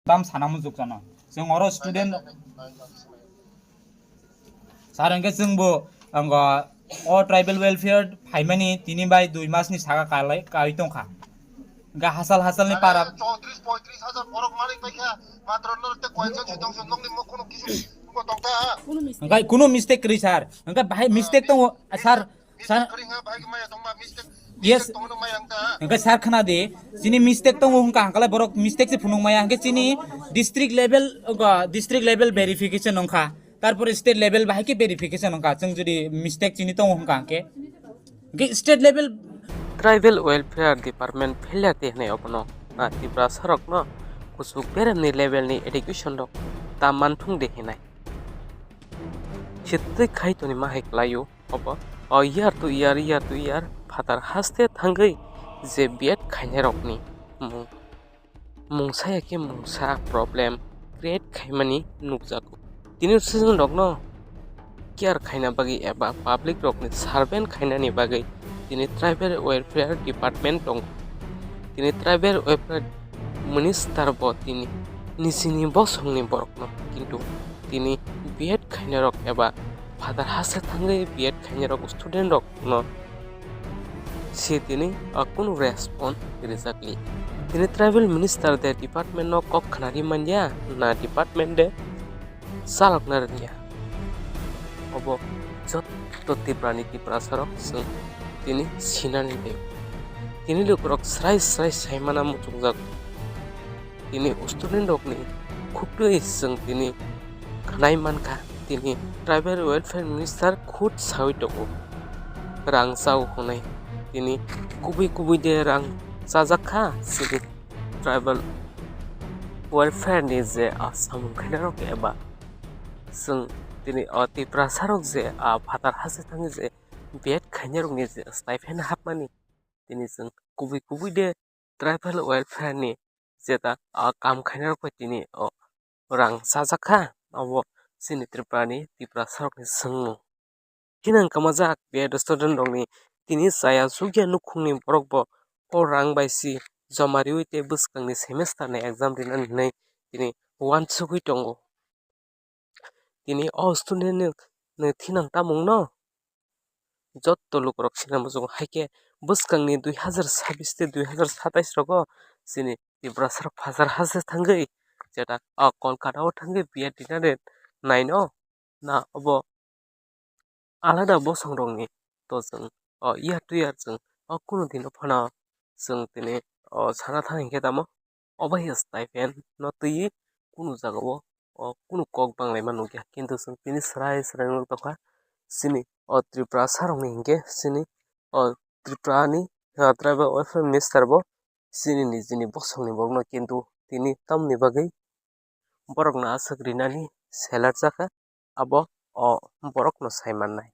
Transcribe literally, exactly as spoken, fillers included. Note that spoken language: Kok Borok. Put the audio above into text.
tam sana muchuk jano. Chwng oro student, sir, hwnkhe chwngbo, ango, o tribal welfare phaimani tini bai dui masni saka kalai, kai tongkha. Hwnkhe hasal hasalni para. Chowtris poitris hajar borok malik bai kha, matro norok tei koyekjon soi tongsa nokni mokhono kisu tongta. Hwnkhe kuno mistake kwrwi, sir. Hwnkhe bahai mistake tongo, sir. Sir, yes. Hwnkhe sir khna di, chini mistake tongo hwnkha, hwnkhe borok mistake se phunuk maya, hwnkhe chini district level, district level verification wngkha, tarpore state level bahai khe verification wngkha, chwng jodi mistake chini tongo hwnkha hwnkhe, hwnkhe state level. Tribal Welfare Department failure de hinwi obono, ah, Tiprasa rokno kuchuk beremni level ni education rok ta manthung de hinai. Sitwi khai toni ma hai kwlaio. Obo, o year to year, year to year, phatar haste thangwi je B Ed khainairokni mung, mungsa ya khe mungsa problem create khaimani nukjago. Tini student rokno care khaina bagwi eba public rokni servant khainani bagwi tini Tribal Welfare Department tongo. Tini Tribal Welfare Minister bo tini nijini bosongni borokno, kintu tini B Ed khainairok eba phatar haste thangwi B Ed khainairok student rokno se tini, ah, kunu response rijak li. Tini tribal minister de department no kok khnari manya na department de salokna rwngya. Obo jotto Tiprani Tiprasa rok chwng tini sinani de. Tini lukurok srai srai saimana muchungjak. Tini student rokni khuktwi chwng tini khnai mankha, tini Tribal Welfare Minister khud sawi tongo, rang chao hwnwi. Tini kubui kubui de rang chajak kha, chini Tribal Welfare ni je, ah, samung khainai rok eba chwng tini, ah, Tiprasa rok je, ah, phatar haste thangwi je B Ed khainai rokni je stipend hapmani, tini chwng kubui kubui de Tribal Welfare ni jeta, ah, kam khainai rok bai tini, oh, rang chajak kha, abo chini Tripura ni Tiprasa rok ni swngmung. Tini ang kamajak B Ed student rok ni tini chaya chukya nukhung ni borok bo o rang bai si joma riwi tei bwskang ni semester ni exam rinani hinwi tini uansugwi tongo. Tini o student ni, ni thinang tamung no jotto lukurok sina muchungo, hai khe bwskangni dui hazar sabis tei dui hazar satais rogo chini Tiprasa rok phatar haste thangwi jeta, ah, Kolkata o thangwi B Ed rinani naino na obo alada bosong rokni to chwng, o, year to year chwng o kunu dino phano chwng tini, o, sana thang hinkhe tamo obo hai stipend no twiwi kunu jagao, o, kunu kok banglaima nukya, kintu chwng tini srai srai nuk tongkha chini o Tiprasa rokni hinkhe chini o Tripura ni, o, Tribal Welfare Minister bo chini nijini bosongni borokno, kintu tini tamoni bagwi borokno aswk rinani selarjakha, abo o borokno sai mannai.